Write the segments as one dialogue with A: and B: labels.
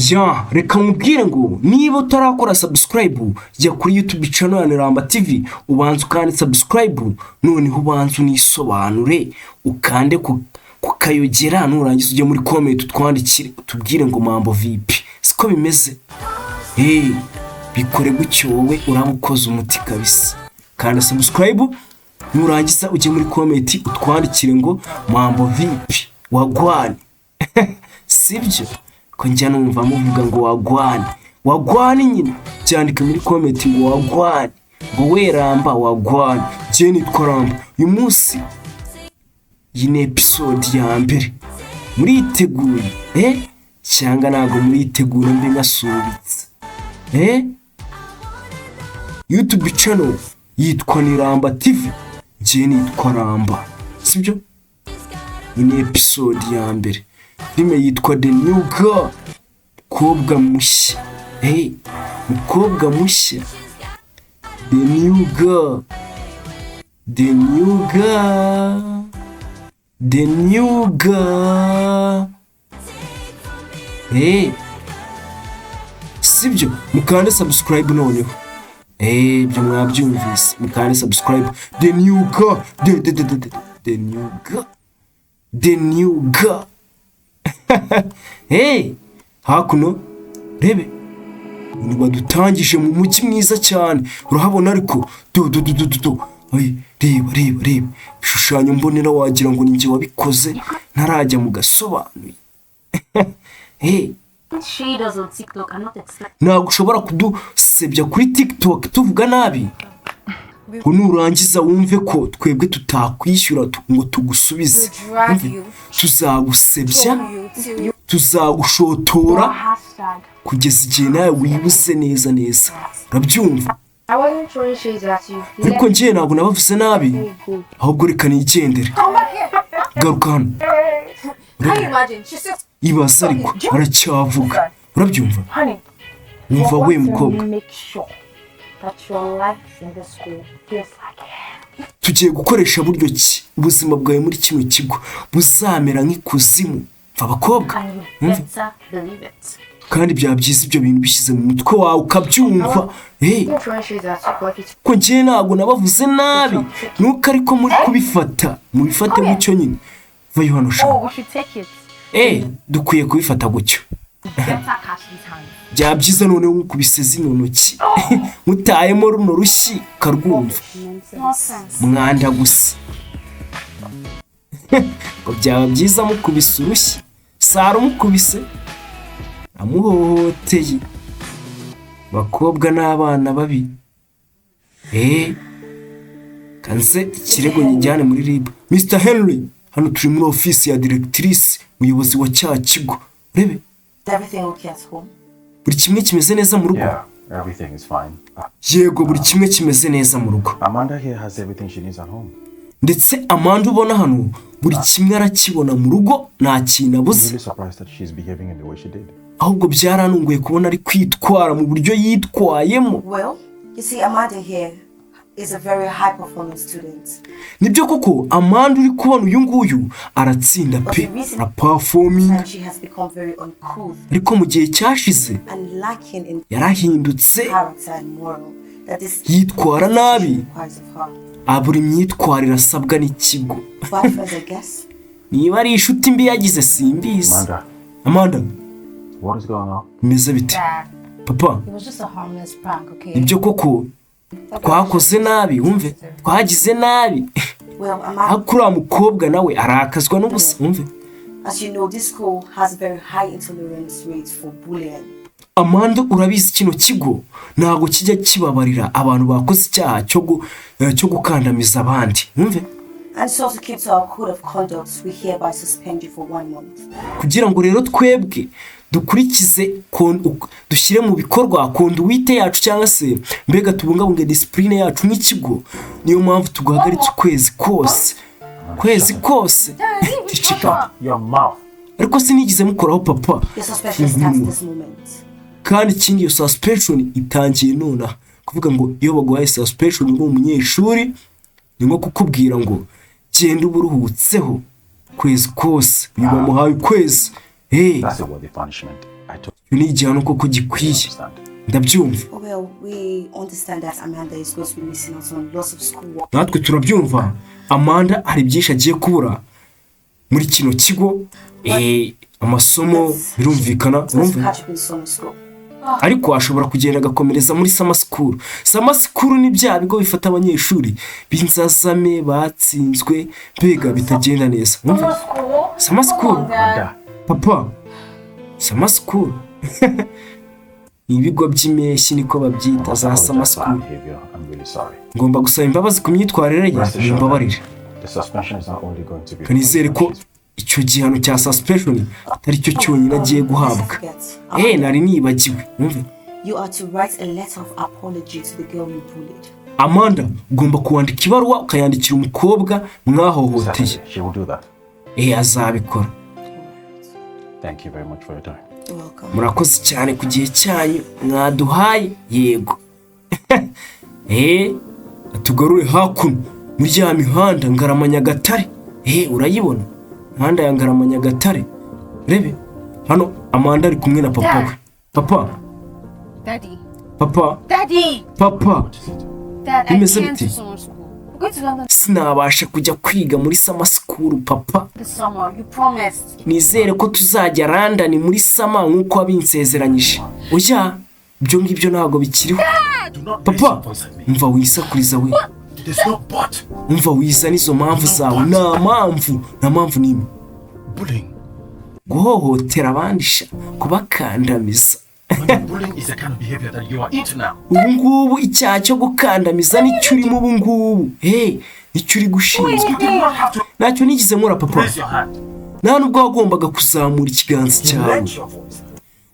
A: Ya, reka nkubwire ngo niba utarakora subscribe, jya kuri YouTube channel ya Ramba TV, ubanza ukande subscribe, noneho ubanza unisobanure, ukande ku kayogera, nurangiza ujye muri comment utwandikire, utubwire ngo "Mambo vipi?" Siko bimeze? Hey, bikore gutyo, wowe uraba ukoze umuti kabisa. Kanda subscribe, nurangiza ujye muri comment utwandikire ngo "Mambo vipi, wagwan?" Sibyo ko njya numva muvuga ngo "Wagwan, wagwan"? Nyine byandike muri comment ngo "Wagwan", ngo "We Ramba, wagwan?" Njye nitwa Ramba. Uyu munsi iyi ni episode ya mbere. Muriteguye cyangwa ntabwo muritegura? Mbe nkasubitse. YouTube channel yitwa ni Ramba TV, njye nitwa Ramba, sibyo? Iyi ni episode ya mbere. Filime yitwa The New Girl, mukobwa mushya. Hey, mukobwa mushya, The New Girl, The New Girl, The New Girl. Hey, sibyo? Mukande subscribe noneho. Ibyo mwabyumvise, mukande subscribe. The New Girl, the New Girl, The New Girl. Hey, hakuno rebe ni badutangije mu mujyi mwiza cyane, urahabona? Ariko do do do do do do, ay, reba, reba, reba ibishushanyo mbonera, wagira ngo ni njye wabikoze ntarajya mu gasobanuye. Hey.
B: Shade us on TikTok and not expect
A: Ntabwo ushobora kudusebya kuri TikTok tuvuga nabi ngo nurangiza wumve ko twebwe tutakwishyura ngo tugusubize.
C: Drag you,
A: Tuzagusebya,
C: you till you
A: tuzagushotora
B: hashtag.
A: kugeza igihe nawe wibuze neza neza, urabyumva?
C: I wasn't throwing shades at you.
A: Ariko njyewe ntabwo nabavuze nabi, ahubwo reka nigendere. Garuka hano.
C: Can you imagine? She's still
A: Ibaza, ariko aracyavuga, urabyumva?
C: Honey.
A: Wumva we mukobwa.
B: Make sure that your life in the school feels like hell.
A: Tugiye gukoresha buryo ki ubuzima bwawe muri kino kigo buzamera nk'ikuzimu. Mva abakobwa.
B: And you better believe it.
A: Kandi byaba byiza ibyo bintu bishyize mu mutwe wawe ukabyumva. Hey,
C: Throwing shades at you, but it's
A: ko njyewe ntabwo nabavuze nabi, nuko ariko muri kubifata, mubifate gutyo nyine. Vayo hano sha.
B: Oh, we should take it.
A: Dukwiye kubifata gutyo.
B: Better catch these hands.
A: Byaba byiza noneho nkukubise zino ntoki, mutayemo runo rushyi ukarwumva.
B: Nonsense.
A: Mwanda gusa, ngo byaba byiza mukubise urushyi. Sara umukubise, amuhohoteye. Bakobwa n'abana babi. Kanze ikirego nyijyane muri RIB. Mr Henry, hano turi muri ofisi ya directrice, umuyobozi wa cya kigo, urebe.
D: Is everything okay at home?
A: Buri kimwe kimeze neza mu rugo?
E: Yeah, everything is fine.
A: Yego, buri kimwe kimeze neza mu rugo.
E: Amanda here has everything she needs at home.
A: Ndetse Amanda ubona hano, buri kimwe arakibona mu rugo, nta kintu
E: I'm
A: abuze.
E: really surprised that she's behaving in the way she did.
A: Ahubwo byaranunguye kubona ari kwitwara mu buryo yitwayemo.
D: Well, you see, Amanda here is a very high performing student.
A: Nibyo koko, Amanda uri kubona uyu nguyu aratsinda pe, araperforminga.
D: And she has become very uncouth
A: Ariko mu gihe cyashize
D: and lacking in
A: yarahindutse,
D: character and moral that this
A: yitwara nabi,
D: requires of her.
A: Abura imyitwarire asabwa n'ikigo.
D: Bad friends, I guess.
A: Niba ari inshuti mbi yagize, simbizi.
E: Amanda,
A: Amanda,
E: what is going on?
A: Bimeze bite?
B: Dad,
A: Papa.
B: it was just a harmless prank, okay?
A: Nibyo koko twakoze nabi, wumve, twagize nabi.
D: Well, Amanda,
A: Ariko uriya mukobwa nawe arakazwa n'ubusa, wumve.
D: as you know, this school has a very high intolerance rate for bullying.
A: Amanda, urabizi kino kigo ntabwo kijya kibabarira abantu bakoze icyaha cyo gukandamiza abandi, wumve.
D: And so, to keep to our code of conduct, we hereby suspend you for one month.
A: Kugira ngo rero twebwe dukurikize dushyire mu bikorwa conduite yacu, cyangwa se mbega tubungabunge discipline yacu nk'ikigo, niyo mpamvu tuguhagaritse ukwezi kose, kwezi kose. Ceceka.
E: Your mouth.
A: Ariko sinigeze mukoraho, papa.
D: Your suspension starts this moment.
A: Kandi ikindi, iyo suspension itangiye nonaha. Kuvuga ngo iyo baguhaye suspension uri umunyeshuri, ni nko kukubwira ngo genda uba uruhutseho kwezi kose. Uyu bamuhaye ukwezi. Hey.
E: That's a worthy punishment. I totally
A: Icyo ni igihano koko gikwiye.
E: understand.
A: Ndabyumva.
D: Well, we understand that Amanda is going to be missing out on lots of schoolwork.
A: Natwe turabyumva, Amanda hari byinshi agiye kubura muri kino kigo, amasomo birumvikana.
D: Supposed to
A: Urumva?
D: catch up in summer school.
A: Ariko ashobora kugenda agakomereza muri summer school. Summer school ni bya bigo bifata abanyeshuri b'inzazame, batsinzwe, mbega bitagenda neza. Urumva?
B: Summer school?
A: Summer school.
B: Come on, Dad.
E: Amanda,
A: Papa, summer school ni ibigo by'impeshyi, niko babyita, za
E: apologize
A: summer
E: for her
A: school.
E: behavior. I'm really sorry.
A: Ngomba gusaba imbabazi ku myitwarire ye.
E: Rest assured
A: Mumbabarire.
E: that the suspension is not only going to be
A: Kanizere ko icyo gihano cya suspension atari cyo cyonyine agiye guhabwa.
D: Forget.
A: Nari nibagiwe. Wumve.
D: You are to write a letter of apology to the girl you bullied.
A: Amanda, ugomba kuwandika ibaruwa ukayandikira umukobwa mwahohoteye.
E: Certainly, she will do that.
A: Azabikora.
E: Thank you very much for your time.
D: You're welcome.
A: Murakoze cyane ku gihe cyanyu mwaduhaye. Yego. Tugarure hakuno muri ya mihanda Ngarama Nyagatare. Urayibona imihanda ya Ngarama Nyagatare. Rebe hano, Amanda ari kumwe na papa we. Papa.
C: Daddy.
A: Papa.
C: Daddy!
A: Papa.
C: Dad, I
A: Bimeze
C: can't
A: bite?
C: do summer school. We're going to London
A: Sinabasha kujya kwiga muri summer school, papa.
C: this summer. You promised.
A: Nizere ko tuzajya London muri summer nk'uko wabinsezeranyije. Oya, ibyo ngibyo ntabwo bikiriho.
F: Do not raise
A: Papa.
F: your voice at me.
A: Umva, wisakuriza we.
F: There's no but.
A: Umva, wiza n'izo mpamvu zawe. Nta mpamvu, nta mpamvu n'imwe.
F: Bullying.
A: Guhohotera abandi sha, kubakandamiza.
F: I mean, bullying is the kind of behavior that you are into now.
A: Ubu ngubu icyaha cyo gukandamiza nicyo urimo ubu ngubu. Hey, nicyo uri gushinzwe.
F: You did not have to
A: Ntacyo nigeze nkora, papa.
F: raise your hand.
A: Nta nubwo wagombaga kuzamura ikiganza
F: You
A: cyawe.
F: lent your voice.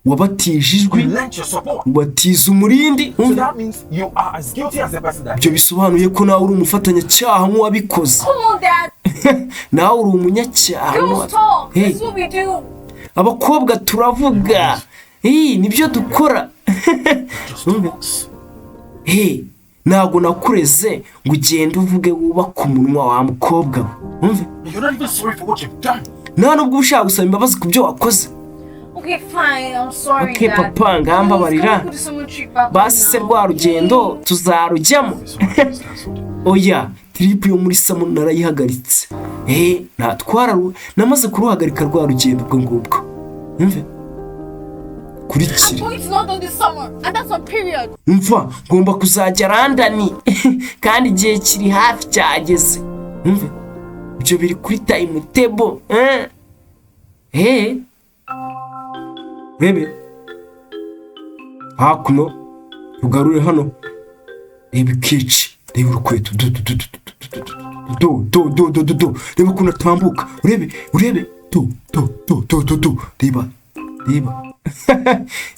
A: Wabatije ijwi.
F: You lent your support.
A: Ubatiza umurindi.
F: So that means you are as guilty as the person that
A: Ibyo bisobanuye ko nawe uri umufatanyacyaha nk'uwabikoze.
C: Come on, Dad.
A: Nawe uri umunyacyaha.
C: Girls talk.
A: Hey.
C: This is what we do.
A: Abakobwa turavuga. Hey, nibyo dukora.
F: just talks.
A: Hey, ntabwo nakureze ngo ugende uvuge wubake umunwa wa mukobwa we. Wumve.
F: You're not even sorry for what you've done.
A: Nta nubwo uba ushaka gusaba imbabazi ku byo wakoze.
C: Okay, fine. I'm sorry,
A: Okay,
C: Dad.
A: papa, ngambabarira.
C: Please, can we go to summer trip back
A: Basi se
C: now?
A: rwa rugendo tuzarujyamo?
E: The summer trip is cancelled.
A: Oya, trip yo muri summer narayihagaritse. Natwara namaze kuruhagarika rwa rugendo ubwo ngubwo. Wumve, kurikira.
C: Going to London this summer, and that's on period.
A: Mva, ngomba kuzajya London kandi igihe kiri hafi, cyageze. Umve, ibyo biri kuri timetable. Rebe hakuno, tugarure hano. Reba ikici, reba urukweto, do do do do do do do do do do. Reba ukuntu atambuka, urebe, urebe, do do do do do do. Reba, reba,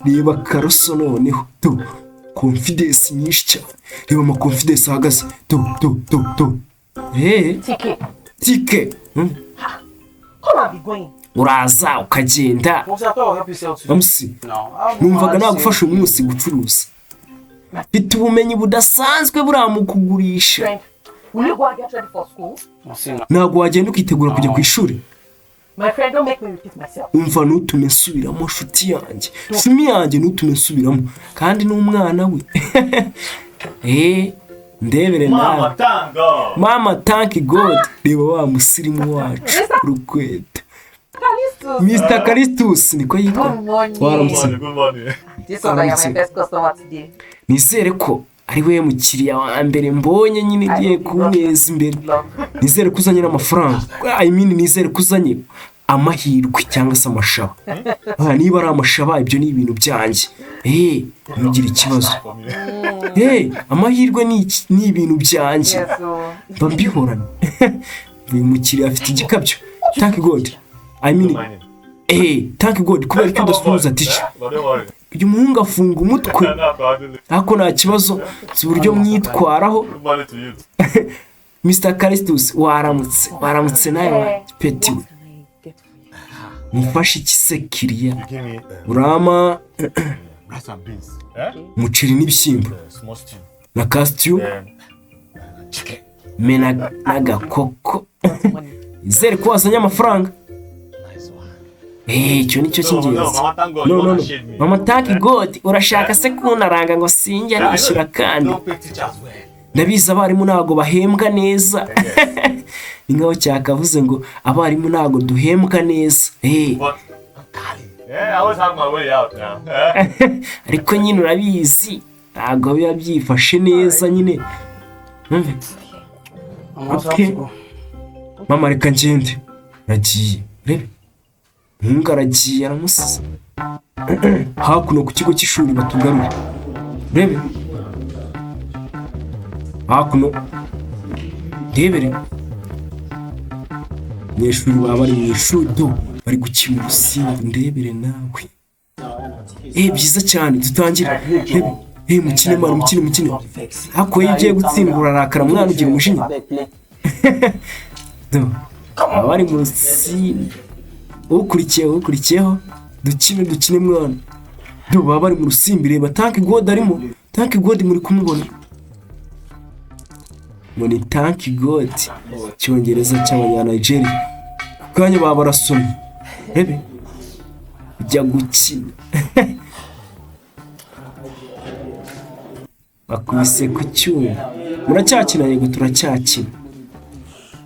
A: reba karoso noneho, do confidence nyinshi cyane. Reba ama confidence ahagaze, do do do do.
B: TK,
A: Tike.
B: Come and be going.
A: Uraza ukagenda.
E: Mumsy, I thought I'll help you sell too.
A: Amusi.
E: No.
A: Numvaga nagufasha uyu munsi gucuruza. Mfite ubumenyi budasanzwe buriya mu kugurisha.
B: Friend, will you go and get ready for school?
A: Ntabwo wagenda ukitegura kujya ku ishuri?
B: My friend, don't make me repeat myself.
A: Umva, ntutume nsubiramo, nshuti yanjye, shumi yanjye, ntutume nsubiramo. Kandi n'umwana we, ndebere nawe.
F: Thank God.
A: Mama, thank God. Reba wa musirimu wacu, urukweto.
B: Callistus.
A: Mr Calistus niko yitwa.
B: Good morning.
A: Waramutse.
F: Good morning.
B: This one, I am my best customer today.
A: Nizere ko ari we mukiriya wa mbere mbonye nyine ugiye kuneza imbere. Nizere ko uzanye n'amafaranga, I mean, nizere ko uzanye amahirwe cyangwa se amashaba. Niba ari amashaba, ibyo ni ibintu byanjye. Ntugire ikibazo. Amahirwe ni ibintu byanjye.
B: Yes, so
A: Mba mbihorana. Uyu mukiriya afite igikabyo. Thank God, I mean, thank God. Kubera ko udasuhuza teacher?
F: But don't worry.
A: Uyu muhungu afunga umutwe, ariko nta kibazo, si uburyo mwitwaraho.
F: Good morning to you.
A: Mr Calistus, waramutse, waramutse nawe wa peti we.
B: What can I get for you?
A: Mufashe iki se kiriya?
F: Give me
A: Urama
F: rice and beans. Eh?
A: umuceri n'ibishyimbo.
F: Small stew.
A: Na ka stew.
F: Then chicken.
A: Mena n'agakoko.
B: Money.
A: Izere ko wazanye amafaranga.
F: Nice one.
A: Icyo nicyo
F: No, no,
A: cy'ingenzi.
F: Mama, thank God,
A: No,
F: you
A: no,
F: wanna
A: no.
F: shade me.
A: Mama, thank God, urashaka se kunaranga ngo sinjya nishyura kandi?
F: Don't pay teachers well.
A: Ndabizi, abarimu ntabwo bahembwa neza. Ni nkaho cyakavuze ngo abarimu ntabwo duhembwa neza.
F: But I'm Kali. Yeah, I always have my way out now. Eh?
A: Ariko nyine urabizi, ntabwo biba byifashe neza nyine. Numve.
G: I'm also
A: Okay.
G: have to go.
A: Mama, reka ngende. Aragiye, urebe muhungu aragiye, aramusize. Hakuno ku kigo cy'ishuri batugarure, urebe hakuno, ndebere abanyeshuri baba bari mu ishuri do, bari gukina urusimbi. Ndebere nawe. Byiza cyane, dutangire. Rebe, mukine mwana, mukine, mukine. Ariko iyo ugiye gutsindwa urarakara mwana, ugira umujinya. Do, baba bari mu rusimbi, ukurikiyeho, ukurikiyeho, dukine, dukine mwana. Do, baba bari mu rusimbi. Reba Thank God arimo. Thank God muri kumubona ngo ni Thank God, Icyongereza cy'Abanyanigeria. Ku kanya baba barasomye. Rebe ujya gukina, bakubise ku cyuma. Muracyakina? Yego, turacyakina.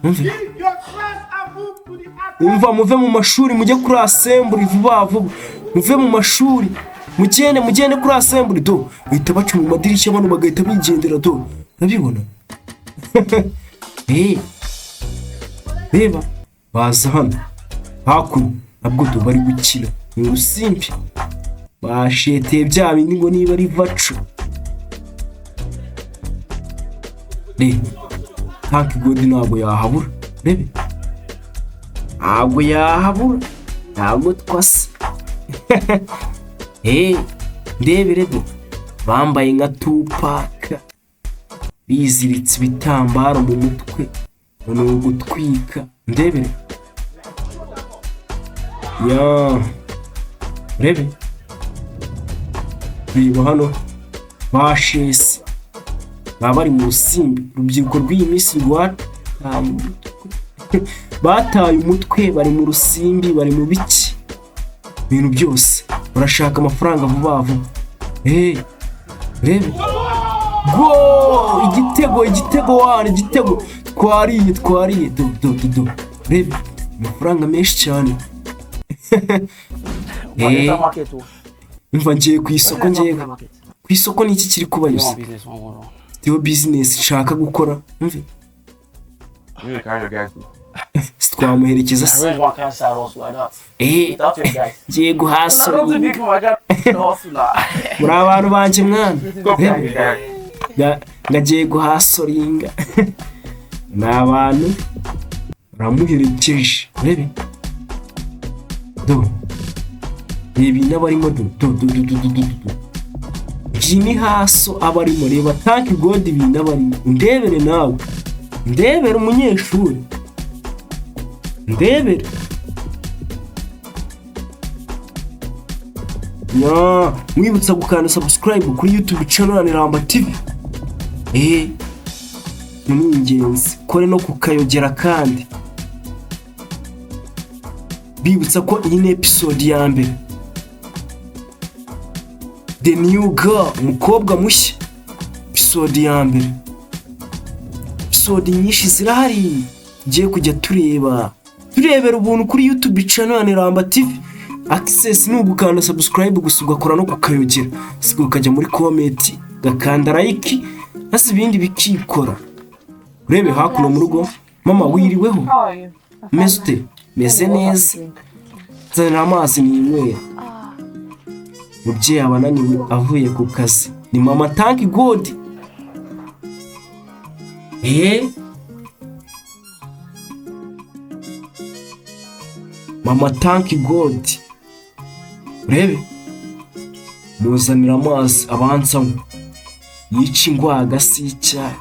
A: Umve, umva, muve mu mashuri mujye kuri assembly vuba vuba. Muve mu mashuri mugende, mugende kuri assembly. Do, bahita baca mu madirishya bano, bagahita bigendera. Do, urabibona. Reba baza hano hakuno nabwo. Do, bari gukina ni urusimbi, basheteye bya bindi ngo niba ari vacu. Reba Thank God ntabwo yahabura. Rebe, ntabwo yahabura, ntabwo twasa. Ndebere do, bambaye nka Tupac, biziritse ibitambaro mu mutwe ngo ni ugutwika. Ndebere ya, rebe, reba hano bashese, baba bari mu rusimbi. Urubyiruko rw'iyi minsi rwataye umutwe, bataye umutwe, bari mu rusimbi, bari mu biki, ibintu byose barashaka amafaranga vuba vuba. Rebe go, igitego, igitego wana, igitego! Twariye, twariye! Do, do, do, do, rebe amafaranga menshi cyane.
G: Market o.
A: Umva, ngiye ku isoko, ngiye ku isoko. Ni iki kiri kuba yose?
G: Business one one.
A: Mfiteho business nshaka gukora, umve.
F: You carry your guys.
A: Twamuherekeza se?
G: Arrange one kind of side hustle like that. Without your guys.
A: Ngiye
G: I don't
A: guhasura.
G: think people I got hustle now.
A: Muri abantu banjye mwana.
F: Go carry your guys.
A: Ngagiye guhasoringa. Ni abantu baramuherekeje. Urebe do, reba ibintu aba arimo. Do, do, do, do, do, do, do, do. Iyi ni hustle aba arimo. Reba Thank God, ibintu aba arimo. Ndebere nawe, ndebere umunyeshuri, ndebere ya. Mwibutsa gukanda subscribe kuri YouTube channel ya Ramba TV. Ni ingenzi kore no kukayogera. Kandi bibutsa ko iyi ni episode ya mbere, The New Girl, umukobwa mushya, episode ya mbere. Episode nyinshi zirahari tugiye kujya tureba, turebera ubuntu kuri YouTube channel ya Ramba TV. Access ni ugukanda subscribe gusa, ugakora no kukayogera, siga ukajya muri comment, ugakanda like, maze ibindi bikikora. Urebe hakuno mu rugo. Mama, wiriweho?
B: How are you?
A: Meze ute? Meze neza. Nzanira amazi ninywera. Mubyeyi aba ananiwe avuye ku kazi. Ni mama Thank God. Mama Thank God, urebe, muzanira amazi abanza anywe, yica ingwaga si icyaka.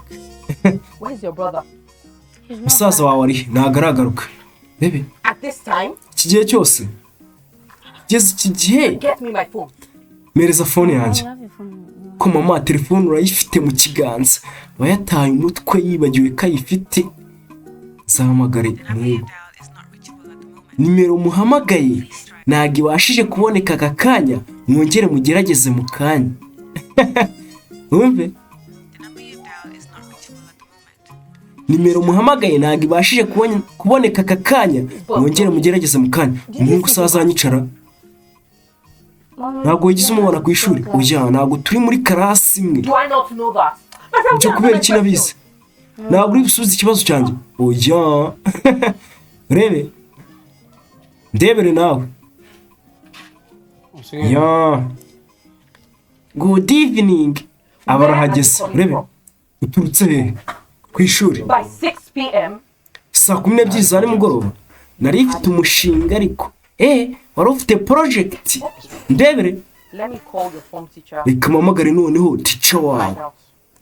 B: Where's your brother?
A: Musaza wawe ari he? Ntabwo aragaruka, rebe.
B: At this time?
A: Iki gihe cyose, geze iki gihe?
B: Get me my phone.
A: Mpereza phone yanjye. Ko mama, telefone urayifite mu kiganza. Aba yataye umutwe, yibagiwe ko ayifite. Nzahamagare n'ubu nimero muhamagaye. Ntabwo ibashije kuboneka aka kanya, mwongere mugerageze mu kanya. Wumve, nimero muhamagaye ntabwo ibashije kuboneka aka kanya, mwongere mugerageze mu kanya. Umuhungu usazanyicara. Ntabwo wigeze umubona ku ishuri? Oya, ntabwo turi muri class imwe.
G: Do I not know that? My friend,
A: Ibyo kubera iki nabizi? Ntabwo uri busubize ikibazo cyanjye? Oya, urebe, ndebere nawe. Ya, good evening. Aba arahageze. Urebe, uturutse hehe? Ku ishuri.
G: By 6 p.m.
A: Saa 12 za nimugoroba nari mfite umushinga. Ariko wari ufite project? Ndebere.
G: Let me call your form teacher.
A: Reka mpamagare noneho teacher wawe.
G: Find out.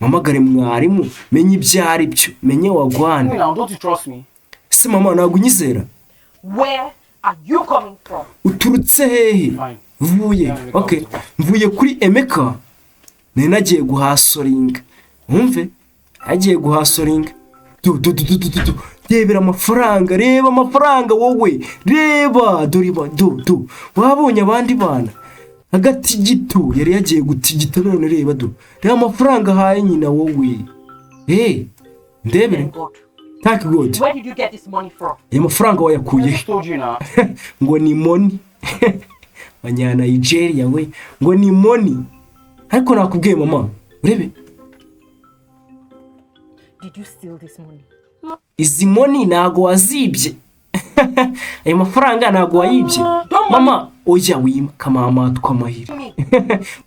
A: Mpamagare mwarimu, menye ibyo ari byo, menye wagwana.
G: Now, don't you trust me?
A: Se mama, ntabwo unyizera?
G: Where are you coming from?
A: Uturutse hehe? Mvuye, okay, mvuye kuri Emeka, nari nagiye guhustlinga. Wumve, nagiye guhustlinga. Du du du du du du du, rebera amafaranga, reba amafaranga wowe, reba, dore du du, wabonye abandi bana agatigito yari yagiye gutigita? None reba, du, reba amafaranga ahaye nyina wowe. Hey, ndebere.
G: Thank God.
A: Thank God.
G: Where did you get this money from?
A: Aya mafaranga wayakuye he?
G: Told you now.
A: Ngo ni money, Abanyanigeria we, ngo ni money. Ariko nakubwiye mama, urebe.
B: Did you steal this money?
A: Izi money ntago wazibye? Ayo mafaranga ntago wayibye mama? Oya, wima kamama twamahire,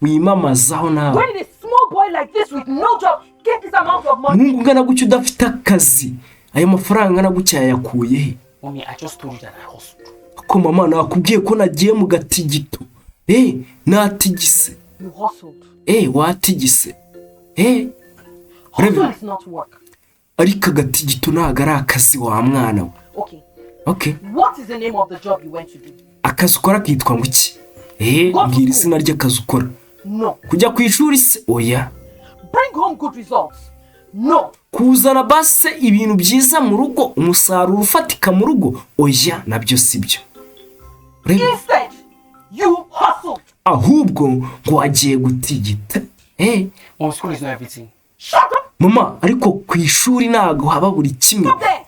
A: wimamazaho nawe.
G: Where did a small boy like this with no job get this amount of money?
A: Umuhungu ungana gutya udafite akazi, ayo mafaranga angana gutya yayakuye he?
G: Mommy, I just told you that I hustled.
A: Ko mama, nakubwiye ko nagiye mu gatigito, natigise.
G: You hustled.
A: Watigise, urebe.
G: Hustle is not work.
A: Ariko agatigito ntabwo ari akazi wa mwana we.
G: Okay.
A: Okay.
G: What is the name of the job you went to do?
A: Akazi ukora kitwa ngo iki? Mbwira izina ry'akazi ukora.
G: No.
A: Kujya ku ishuri se? Oya.
G: Bring home good results. No.
A: Kuzana base ibintu byiza mu rugo, umusaruro ufatika mu rugo? Oya, nabyo si byo. Urebe.
G: Instead, you hustled.
A: Ahubwo ngo wagiye gutigita.
H: Mom, school is not everything.
G: Shut up
A: Mama, ariko ku ishuri ntabwo haba buri kimwe.
G: there.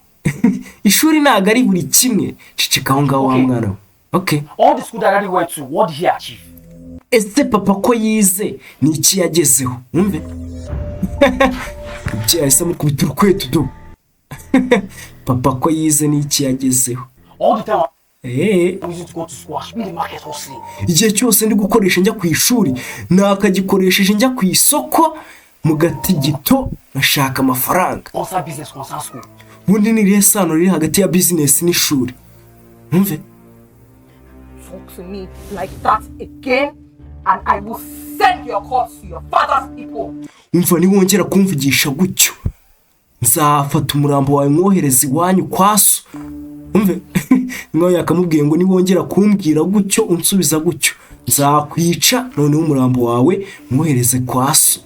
A: Ishuri ntabwo ari buri kimwe. Ceceka aho ngaho wa
H: Okay.
A: mwana we. Okay.
H: All the school that Daddy went to, what did he achieve?
A: Ese papa ko yize, ni iki yagezeho? Wumve, ibyo yahise amukubita urukweto. Do, papa ko yize, ni iki yagezeho?
H: All the time I'm using to go to school, I should be in the market hustling.
A: Igihe cyose ndi gukoresha njya ku ishuri, nakagikoresheje njya ku isoko mu gatigito ngashaka amafaranga.
H: Concern business, concern school.
A: Ubundi ni irihe sano riri hagati ya business n'ishuri? Wumve.
G: Talk to me like that again, and I will send your corpse to your father's people.
A: Umva, niwongera kumvugisha gutyo, nzafata umurambo wawe mwohereza iwanyu kwa so. Umve, nkaho yakamubwiye ngo niwongera kumbwira gutyo, unsubiza gutyo, nzakwica, noneho umurambo wawe mwohereze kwa so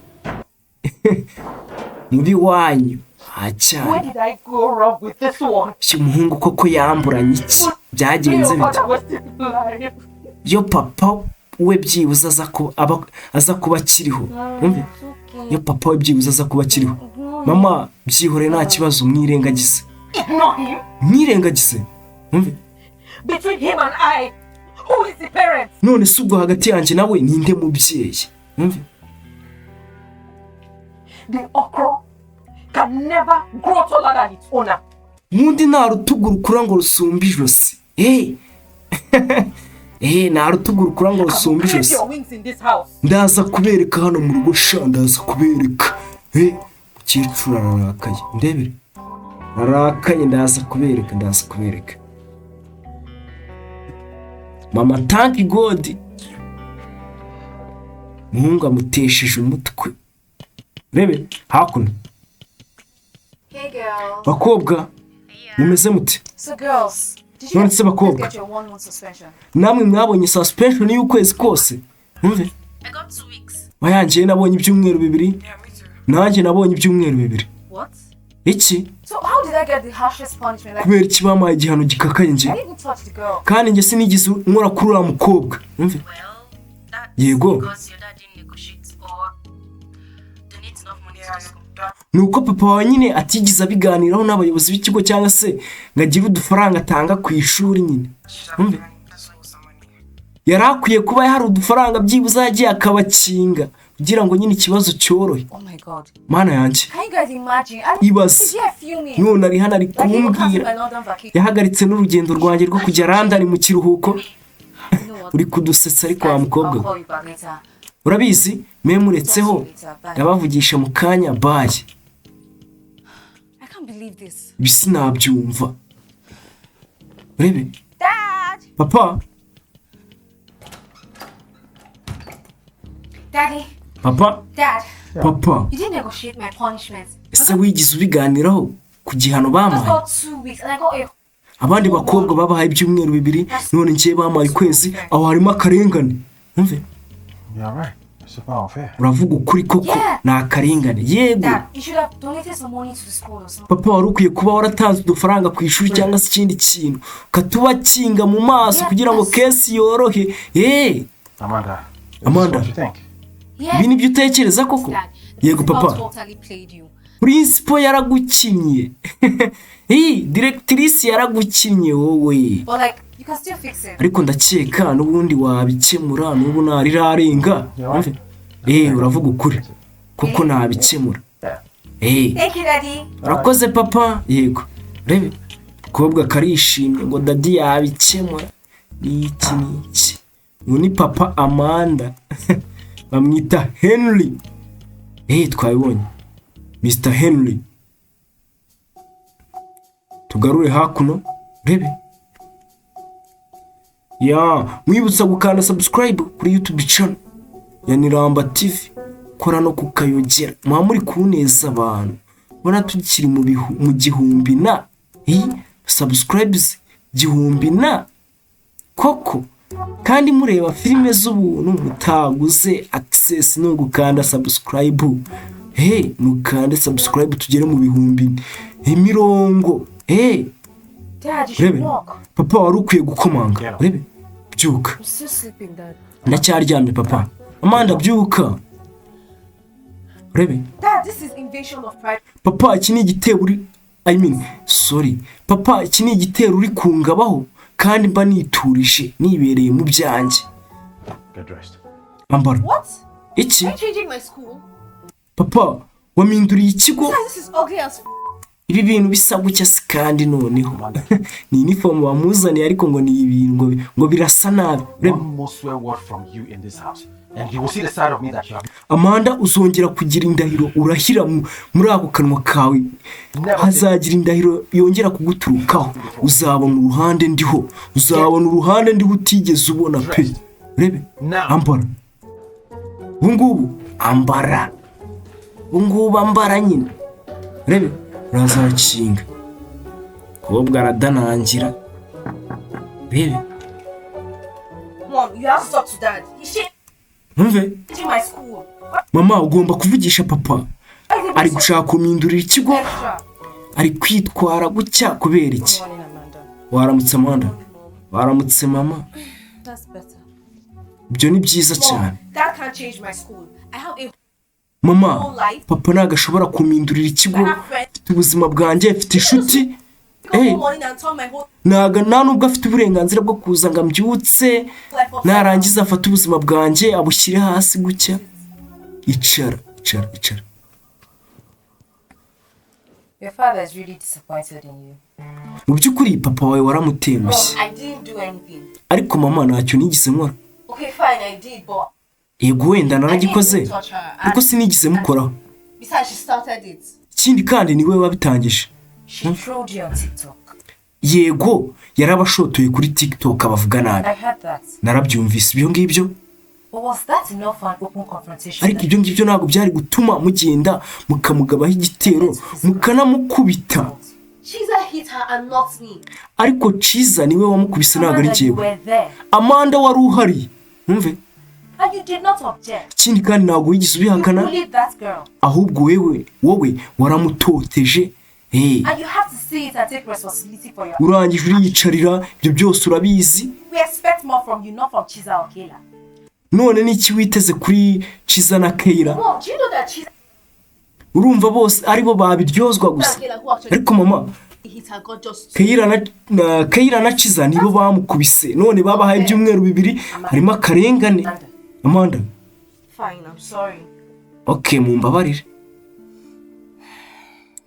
A: mubi wanyu
G: Where
A: nta.
G: did I go wrong with this one?
A: Uyu muhungu koko yamburanye iki? Byagenze
G: Your
A: bite?
G: father was still alive.
A: Iyo papa we byibuze aza kuba akiriho. Umve, iyo papa we byibuze aza kuba akiriho. Mama, byihore, nta kibazo, mwirengagize.
G: Ignore him.
A: Mwirengagize. Umve.
G: Between him and I, who is the parent?
A: None se ubwo hagati yanjye nawe ninde mubyeyi? Umve.
G: The okra can never grow taller than its owner.
A: Ubundi nta rutugu rukura ngo rusumbe ijosi. Nta rutugu rukura ngo rusumbe
G: Clip
A: ijosi.
G: your wings in this house.
A: Ndaza kubereka hano mu rugo sha, ndaza kubereka. Mukecuru ararakaye, ndebere, ararakaye. Ndaza kubereka, ndaza kubereka. Mama, thank God. Muhungu amutesheje umutwe. Rebe hakuno.
C: Hey girls.
A: Bakobwa, mumeze mute?
C: So girls, did you
A: None se bakobwa,
C: get your 1 month suspension?
A: Namwe mwabonye suspension y'ukwezi kose? Mwumve.
I: I got 2 weeks.
A: Wayangiye, nabonye ibyumweru 2.
I: Yeah, me too.
A: Nanjye nabonye ibyumweru 2.
C: What?
A: Iki?
C: So how did I get the harshest punishment? Like,
A: Kubera iki bampaye igihano gikakaye njye?
C: I didn't even touch the girl.
A: Kandi njye sinigeze nkora kuri uriya mukobwa. Umve. Yego.
B: Because your dad didn't negotiate or donate enough money to the school.
A: Ni uko papa wawe nyine atigeze abiganiraho n'abayobozi b'ikigo cyangwa se ngo agire udufaranga atanga ku ishuri nyine. Umve. Yari akwiye kuba hari udufaranga byibuze yagiye akabakinga kugira ngo nyine ikibazo cyorohe.
C: Oh my God.
A: Mana yanjye.
C: Can you guys imagine? I
A: Ibaze.
C: Is here filming?
A: None ari hano ari
C: Like, he even cancelled
A: kumbwira.
C: my London vacation.
A: Yahagaritse n'urugendo rwanjye rwo kujya London mu kiruhuko.
C: You know what?
A: Uri kudusetsa ariko wa mukobwa
C: I'll
A: we.
C: call you back later.
A: Urabizi, memuretseho, ndabavugisha mu kanya, bye.
C: I can't believe this.
A: Ibi sinabyumva. Urebe.
C: Dad!
A: Papa.
C: Daddy!
A: Papa.
C: Dad!
A: Papa.
C: You didn't negotiate my punishment.
A: Ese wigeze ubiganiraho ku gihano
C: I just
A: bampaye?
C: got 2 weeks and I got a
A: Abandi bakobwa babahaye ibyumweru 2, none njyewe bampaye ukwezi. Aho harimo akarengane. Umve.
E: You're right. It's not unfair.
A: Uravuga ukuri koko.
C: Yeah.
A: Ni akarengane, yego.
C: Dad, you should have donated some money to the school or something.
A: Papa, wari ukwiye kuba waratanze udufaranga ku ishuri cyangwa se ikindi kintu ukatubakinga mu maso kugira ngo case yorohe eee.
E: Amanda. Is
A: Amanda.
E: this what you think?
C: Yes,
A: Ibi nibyo utekereza koko?
C: Dad. The
A: Yego
C: principal
A: papa.
C: totally played you.
A: Principal yaragukinnye. Iyi directrice yaragukinnye wowe.
C: But like, you can still fix it.
A: Ariko ndakeka n'ubundi wabikemura n'ubu ntarirarenga. Uravuga ukuri kuko nabikemura.
C: Thank you, Daddy.
A: Urakoze papa. Yego. Rebe, kobwa karishimye ngo daddy yabikemura. Niki niki? Ubu ni papa Amanda, bamwita Henry. Twabibonye Mr Henry. Tugarure hakuno. Rebe ya, mwibutsa gukanda subscribe kuri YouTube channel ya Niramba TV, kora no kukayogera, muba muri kuneza abantu. Ubona tukiri mu gihumbi na hi subscribes gihumbi na koko, kandi mureba filime z'ubuntu mutaguze access. No gukanda subscribe, he mukande subscribe tugere mu bihumbi imirongo he.
C: Dad, you should
A: Rebe.
C: knock.
A: Papa, wari ukwiye gukomanga. Rebe, byuka.
C: I'm still sleeping, Dad.
A: Ndacyaryamye papa. Amanda, byuka. Rebe.
G: Dad, this is invasion of privacy.
A: Papa, iki ni igitero uri, I mean, sorry papa, iki ni igitero uri kungabaho kandi mba niturije nibereye mu byanjye.
E: Get dressed.
A: Ambara.
G: What?
A: Iki?
G: Are you changing my school?
A: Papa, waminduriye ikigo?
G: Dad, this is ugly as f-
A: Ibi bintu bisa gutya si kandi noneho ni inifomu bamuzaniye, ariko ngo ni ibintu ngo birasa nabi. Reba.
E: One more swear word from you in this house, and you will see the side of me that you have
A: Amanda, uzongera kugira indahiro urahira muri ako kanwa kawe, hazagira indahiro yongera kuguturukaho, uzabona uruhande ndiho, uzabona uruhande ndiho utigeze ubona pe. Rebe, ambara ubu ngubu, ambara ubu ngubu, ambara nyine. Rebe, uraza arakinga, kobwa aradanangira. Rebe.
G: Mom, you have to talk to Dad. He's
A: Ntumve.
G: changing my school.
A: Mama, ugomba kuvugisha papa.
G: Why is it
A: Ari gushaka kumindurira ikigo.
G: extra?
A: Ari kwitwara gutya kubera iki?
D: Morning, Amanda.
A: Waramutse Amanda. Waramutse mama.
C: That's better.
A: Ibyo ni byiza cyane.
G: Mom, Dad can't change my school. I have a
A: Mama,
G: whole life.
A: papa ntabwo ashobora kumindurira ikigo.
G: I have friends.
A: Mfite ubuzima bwanjye, mfite inshuti.
G: Wake up
A: Eh.
G: one morning and turn my whole
A: Ntabwo nta nubwo afite uburenganzira bwo kuza ngo ambyutse,
G: life upside down.
A: narangiza afate ubuzima bwanjye abushyire hasi gutya. Icara, icara, icara.
D: Your father is really disappointed in you.
A: Mu by'ukuri papa wawe waramutengushye.
G: Mom, I didn't do anything.
A: Ariko mama, ntacyo nigeze nkora.
G: Okay, fine, I did, but
A: Yego, wenda
G: I didn't
A: naragikoze,
G: even touch her.
A: ariko
G: And
A: sinigeze mukoraho.
G: besides, she started it.
A: Ikindi kandi niwe wabitangije.
D: She trolled you on TikTok.
A: Yego, yarabashotoye kuri TikTok abavuga nabi.
D: I heard that.
A: Narabyumvise ibyo ngibyo.
D: But was that enough for an open confrontation?
A: Ariko ibyo ngibyo ntabwo byari gutuma mugenda mukamugabaho igitero, mukanamukubita.
G: Chiza hit her and not me.
A: Ariko Ciza niwe wamukubise, ntabwo ari
D: Amanda, you
A: njyewe.
D: were there.
A: Amanda, wari uhari. Mwumve.
D: And you did not object.
A: Ikindi kandi ntabwo wigeze
D: You
A: ubihakana.
D: bullied that girl.
A: Ahubwo wewe, wowe waramutoteje. Eh,
C: And you have to see it and take responsibility for your.
A: Urangije uriyicarira, ibyo byose urabizi.
C: We expect more from you, not from Chiza or Kayla.
A: None n'iki witeze kuri Chiza na Keira?
C: Mom, do you know that Chiza
A: Urumva bose aribo babiryozwa gusa.
C: and Kayla who actually
A: Ariko mama,
C: hit her got just
A: Keira na Chiza nibo bamukubise, none babahaye ibyumweru 2, harimo akarengane. Amanda.
C: Fine, I'm sorry.
A: Okay, mumbabarire.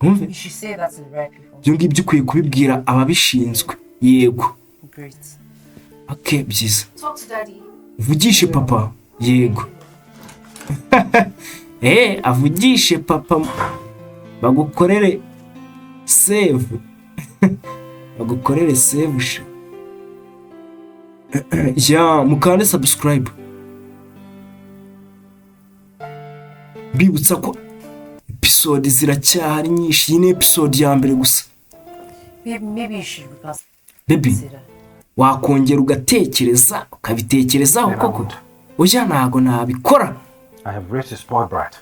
A: Wumve.
G: You should say that to the right people.
A: Ibyo ngibyo ukwiye kubibwira ababishinzwe, yego.
G: Great.
A: Okay, byiza.
C: Talk to Daddy.
A: Uvugishe papa, yego. Avugishe papa, bagukorere save, bagukorere save sha. Ya, mukande subscribe. Mbibutsa ko episode ziracyahari nyinshi, iyi ni episode ya mbere gusa.
G: Babe, maybe you should reconsider.
A: Baby, wakongera ugatekereza, ukabitekerezaho koko. Oya, ntago nabikora.
E: I have raised a spoiled brat.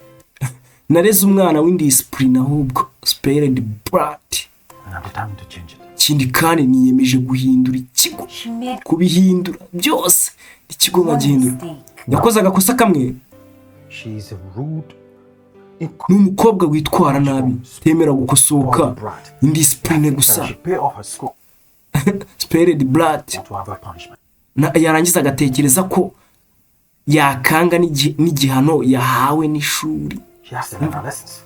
A: Nareze umwana w'indisipurine ahubwo spoiled brat.
E: And I'm determined to change it.
A: Ikindi kandi niyemeje guhindura ikigo,
D: She made
A: kubihindura byose, ikigo
D: one
A: nkagihindura.
D: mistake.
A: Yakoze agakosa kamwe.
E: She is a rude,
A: Ni umukobwa witwara nabi, temera gukosoka,
E: spoiled brat.
A: indisipurine
E: That
A: gusa.
E: I should pay off her school
A: Spoiled brat.
E: to have her punishment.
A: Yarangiza agatekereza ko yakanga n'igihano yahawe n'ishuri.
E: She has to learn her lessons.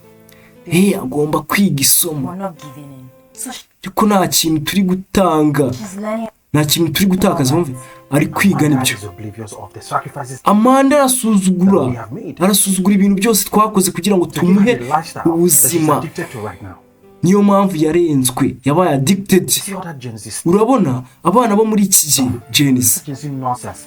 A: Agomba kwiga isomo.
D: We're not giving in. So
A: Ariko nta kintu turi gutanga,
D: she's learning.
A: nta kintu turi gutakaza. Wumve, ari kwiga
E: Amanda
A: nibyo.
E: is oblivious of the sacrifices
A: Amanda arasuzugura, arasuzugura ibintu byose twakoze kugira ngo
E: to give her
A: tumuhe
E: the lifestyle that she's
A: ubuzima.
E: addicted to right now.
A: Niyo mpamvu yarenzwe, yabaye addicted.
E: See all that Gen Z,
A: Urabona abana bo muri iki gihe, Gen Z.
E: Gen Z nonsense.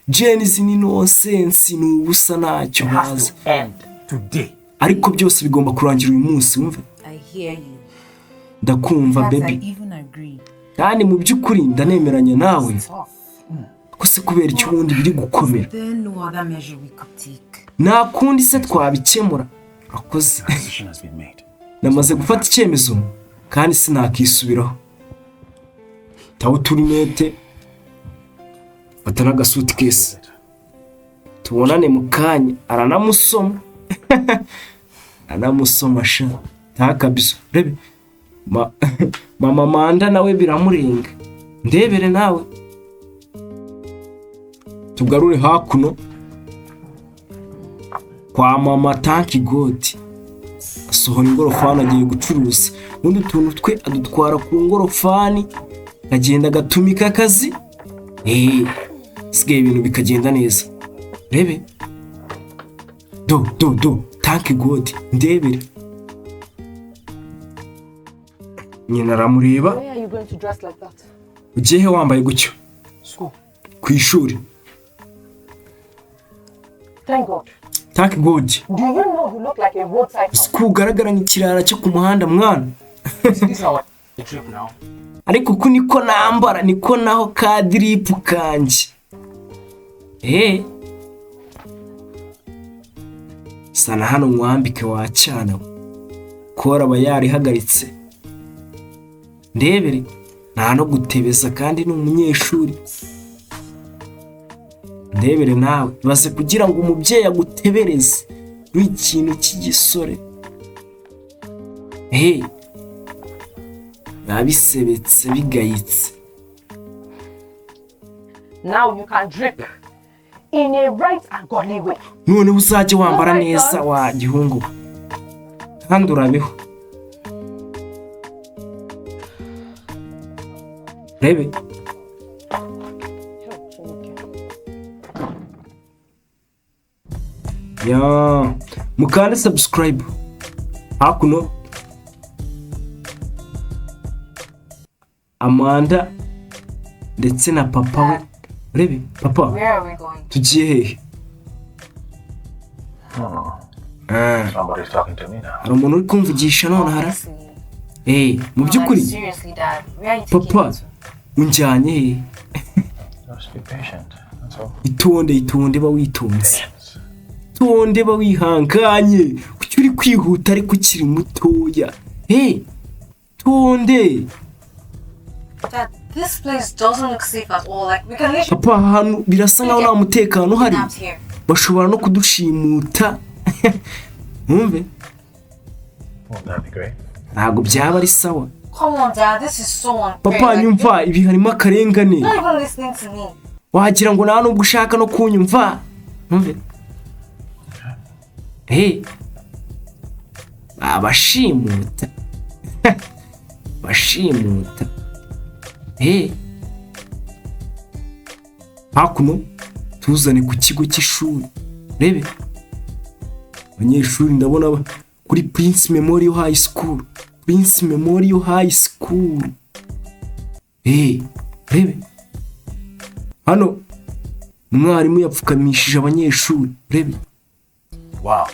A: Gen Z ni nonsense, ni ubusa, ntacyo
E: It has
A: bazi.
E: to end today.
A: Ariko byose bigomba kurangira uyu munsi, wumve.
G: I hear you.
A: Ndakumva
G: In fact,
A: baby.
G: I even agree.
A: Kandi mu by'ukuri ndanemeranya nawe.
G: It's tough.
A: Ko se kubera icyo ubundi biri gukomera?
G: There no other measure we could take.
A: Nta kundi se twabikemura? Urakoze.
E: A decision has been made.
A: Namaze gufata icyemezo kandi sinakisubiraho. Taho uturinete, fata n'agasutikesi, tubonane mu kanya. Aranamusoma, aranamusoma sha, ntakabizo. Rebe mama Manda nawe biramurenga, ndebere nawe. Tugarure hakuno kwa mama Tanki Godi. Asohora ingorofani agiye gucuruza, ubundi utuntu twe adutwara ku ngorofani, akagenda agatumika akazi. Sigaye ibintu bikagenda neza. Rebe do do do, Tanki Godi, ndebere. Nyina aramureba.
G: Why are you going to dress like that?
A: Ugiye he wambaye gutyo?
E: School.
A: Ku ishuri.
G: Thank God.
A: Thank God.
G: Do you know you look like a roadside
A: Uzi ko ugaragara nk'ikirara cyo ku muhanda mwana.
E: This is our trip now.
A: Ariko uku niko nambara, niko naho ka drip kanjye. Sana hano nkwambike wa cyana we. Kora aba yarihagaritse. Ndebere nta no gutebeza kandi ni umunyeshuri. Ndebere nawe, baze kugira ngo umubyeyi agutebereze uri ikintu cy'igisore. Babisebetse bigayitse.
G: Now you can drip in a right and godly way.
A: Noneho uzajye wambara neza wa gihungu, kandi urabeho. Rebe ya, mukande subscribe hakuno. Amanda ndetse na papa we. Rebe papa,
C: Where are we going?
A: tugiye hehe?
F: Somebody's talking to me now.
A: Hari umuntu uri kumvugisha none hara. Mu by'ukuri
C: Seriously, Dad, where are you taking
A: papa
C: me to?
A: unjyanye hehe?
F: Just be patient. That's all.
A: Itonde, itonde, ba witonze, itonde, ba wihanganye. Kuki uri kwihuta ariko ukiri mutoya? Itonde.
C: Dad, this place doesn't look safe at all. Like, we can literally
A: Papa, aha hantu birasa nkaho nta mutekano uhari.
C: kidnapped here.
A: Bashobora no kudushimuta, mwumve.
F: Won't that be great?
A: Ntabwo byaba ari sawa?
C: Come on, Dad, this is so unfair.
A: Papa,
C: Like,
A: nyumva, ibi harimo akarengane.
C: you're not even listening to me.
A: Wagira ngo nta nubwo ushaka no kunyumva, mwumve. Hey, abashimuta, bashimuta. Hey, hakuno tuzane ku kigo cy'ishuri, rebe abanyeshuri ndabona kuri Prince Memorial High School, Prince Memorial High School. Hey, rebe hano umwarimu yapfukamishije abanyeshuri, rebe.
F: Wow.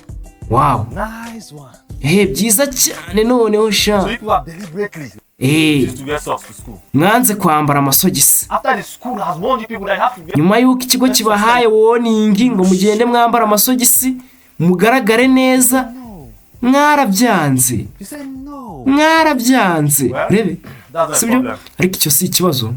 A: Wow.
E: Nice one.
A: Byiza cyane noneho sha.
F: So you people have deliberately refused to wear socks to school.
A: Mwanze kwambara amasogisi.
E: After the school has warned you people that you have to wear
A: Nyuma y'uko ikigo kibahaye warning ngo mugende mwambara amasogisi mugaragare neza, mwarabyanze.
E: You say no.
A: Mwarabyanze.
F: Well,
A: rebe.
F: that's not a
A: Sibyo?
F: problem.
A: Ariko icyo si ikibazo.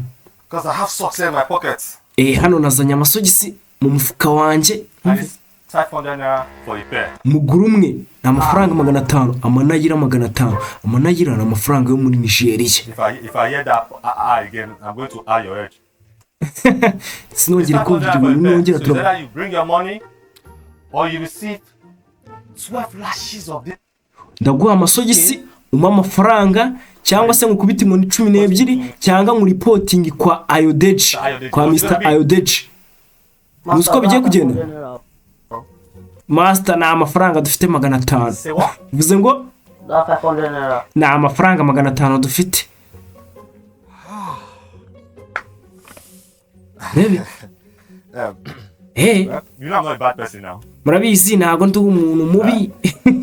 F: Because I have socks here in my pockets.
A: Hano nazanye amasogisi mu mufuka wanjye.
F: And it's 500 naira for a pair.
A: Muguru umwe ni amafaranga 500, amanayira 500. Amanayira ni amafaranga yo muri Nigeria.
F: If I hear that ah, ah again, I'm going to add your head.
A: Sinongere kumva ibyo bintu nongera.
F: So it's
A: Turaba
F: either you bring your money or you receive
E: 12 lashes of this.
A: Ndaguha amasogisi umpe amafaranga, cyangwa se ngukubite inkoni 12, cyangwa nkuripotingi kwa Ayodeji, kwa Mr Ayodeji. Muzi uko bigiye kugenda, master? Ni amafaranga dufite 500.
F: Say what?
A: Bivuze ngo
B: That 500 naira.
A: ni amafaranga 500 dufite, rebe.
F: You know I'm not a bad person now.
A: Murabizi ntabwo ndi umuntu mubi.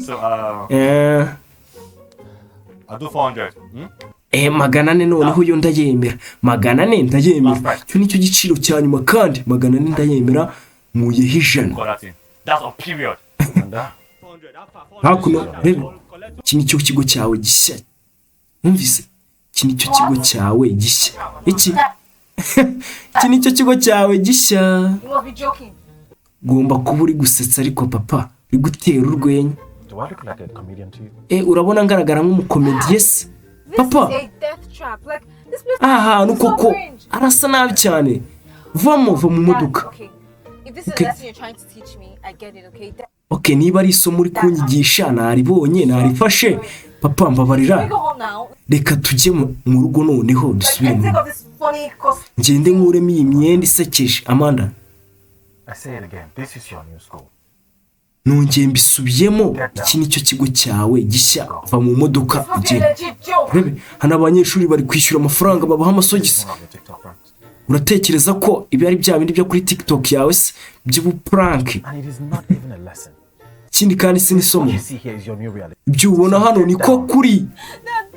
F: So I'll do 400. Hmm?
A: 400 noneho yo ndayemera, 400 ndayemera. Icyo nicyo giciro cya nyuma, kandi 400 ndayemera, nkuyeho 100.
F: Got that in. That's on period.
E: And that.
A: Hakuno rebe, iki nicyo kigo cyawe gishya, wumvise? Iki nicyo kigo cyawe gishya, iki nicyo kigo cyawe gishya.
C: You must be joking.
A: Ugomba kuba uri gusetsa, ariko papa uri gutera urwenya.
E: Do I look like a comedian to you?
A: Urabona ngaragara nk'umukomediye se,
C: This
A: papa?
C: is a death trap. Like, this place
A: Aha hantu
C: is so
A: koko
C: cringe.
A: arasa nabi cyane. Vamo, va mu
C: Dad,
A: modoka.
C: okay. If this is
A: Okay.
C: a lesson you're trying to teach me, I get it, okay? Dad,
A: Ok, niba ari isomo uri kunyigisha naribonye, narifashe. Papa, mbabarira.
C: can we go home now?
A: Reka tujye mu rugo noneho.
C: Like,
A: Dusubire
C: and
A: mu
C: take
A: rugo.
C: off this funny costume.
A: Ngende nkuremo iyi myenda isekeje, Amanda.
E: I say it again. This is your new school.
A: Nongeye mbisubiyemo, iki nicyo kigo cyawe gishya. Va mu modoka
C: This must be a
A: ugende.
C: legit joke.
A: Rebe hano abanyeshuri bari kwishyura amafaranga, babaha amasogisi.
E: One of your TikTok pranks.
A: Uratekereza ko ibi ari bya bindi byo kuri TikTok yawe se by'ubuprank?
E: And it is not even a lesson.
A: Ikindi kandi si n'isomo.
E: What you see here is your new reality.
A: Ibyo ubona hano niko kuri.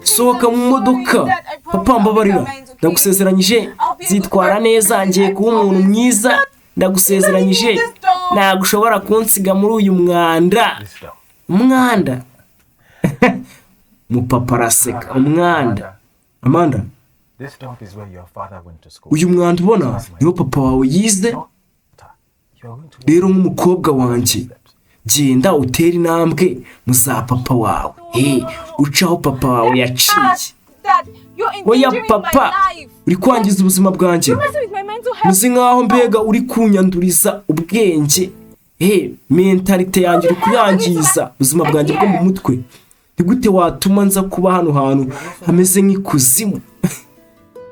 A: Sohoka mu modoka. Papa, mbabarira, ndagusezeranyije zitwara neza, ngiye kuba umuntu mwiza, ndagusezeranyije. Ntabwo ushobora kunsiga muri uyu mwanda.
E: This down.
A: Umwanda, mupapa araseka, umwanda, Amanda.
E: This dump is where your father went to school.
A: Uyu mwanda ubona niwo papa wawe yize.
E: You are going to
A: Rero nk'umukobwa wanjye, genda utere intambwe mu za papa wawe, ucaho papa wawe yaciye.
C: Dad, you're
A: Oya
C: endangering
A: papa,
C: my life.
A: uri kwangiza ubuzima bwanjye.
C: You're messing with my mental health.
A: Muzi nkaho mbega uri kunyanduriza ubwenge, mentalité yanjye uri kuyangiza, ubuzima bwanjye bwo mu mutwe. Ni gute watuma nza kuba hano hantu hameze nk'ikuzimu?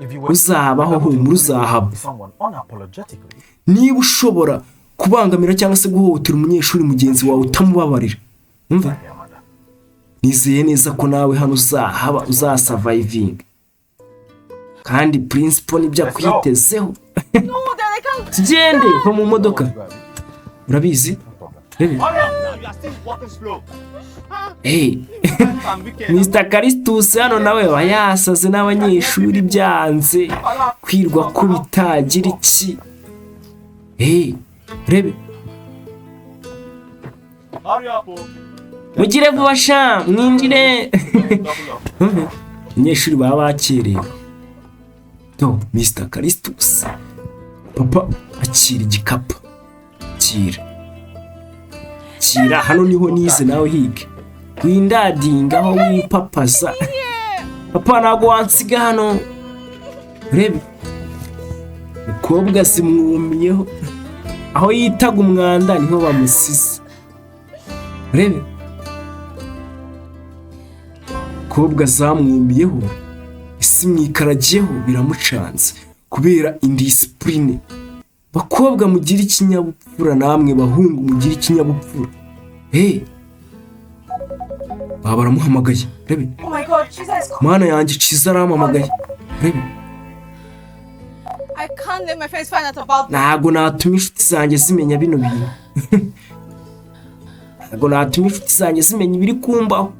E: If you were
A: Uzabaho, humura, uzahaba.
E: someone unapologetically,
A: Niba ushobora kubangamira cyangwa se guhohotera umunyeshuri mugenzi wawe utamubabarira, umva,
E: yeah, Amanda.
A: nizeye neza ko nawe hano uzahaba, uzasurvivinga, kandi principal nibyo akwitezeho.
C: No, Dad, I can't.
A: Tugende, va mu modoka. Urabizi, rebe.
F: Hurry up now. You are still walking slow.
A: Hey.
F: I'm weekend.
A: Mr Karistus hano nawe aba yasaze n'abanyeshuri byanze kwirwa ko bitagira iki. Hey, rebe.
F: Hurry up, oh.
A: Mugire vuba sha, mwinjire.
F: Double up.
A: Abanyeshuri baba bakerewe. To Mr Calistus, papa, akira igikapu, akira, kira. Hano niho nize, nawe hige windadinga aho wipapaza. Papa, ntabwo wansiga hano. Urebe umukobwa zimwumiyeho, aho yitaga umwanda niho bamusize. Urebe umukobwa zamwumiyeho, isi mwikaragiyeho, biramucanze kubera indiscipline. Bakobwa, mugire ikinyabupfura, namwe bahungu mugire ikinyabupfura. Hey, baba baramuhamagaye, rebe.
G: Oh my God, Jesus.
A: Mana yanjye, Ciza arampamagaye, rebe.
C: I can't let my friends find out about this.
A: Ntabwo natuma inshuti zanjye zimenya bino bintu, ntabwo natuma inshuti zanjye zimenya ibiri kumbaho.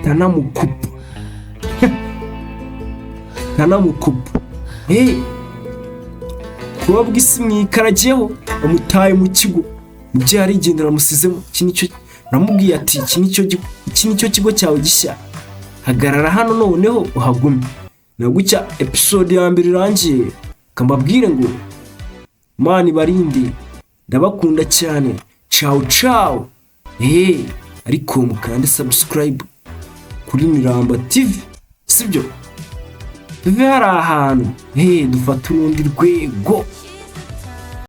A: Ntanamukupa, ntanamukupa. Hey, kubabwa isi mwikaragiyeho, bamutaye mu kigo. Umubyeyi arigendera, amusizemo. Iki nicyo namubwiye ati iki nicyo kigo cyawe gishya, hagarara hano noneho uhagume. Na gutya episode ya mbere irangiye. Kambabwire ngo Imana ibarinde, ndabakunda cyane. Ciao ciao. Ariko mukande subscribe kuri Miramba TV, sibyo? Tuve hari ahantu dufate urundi rwego.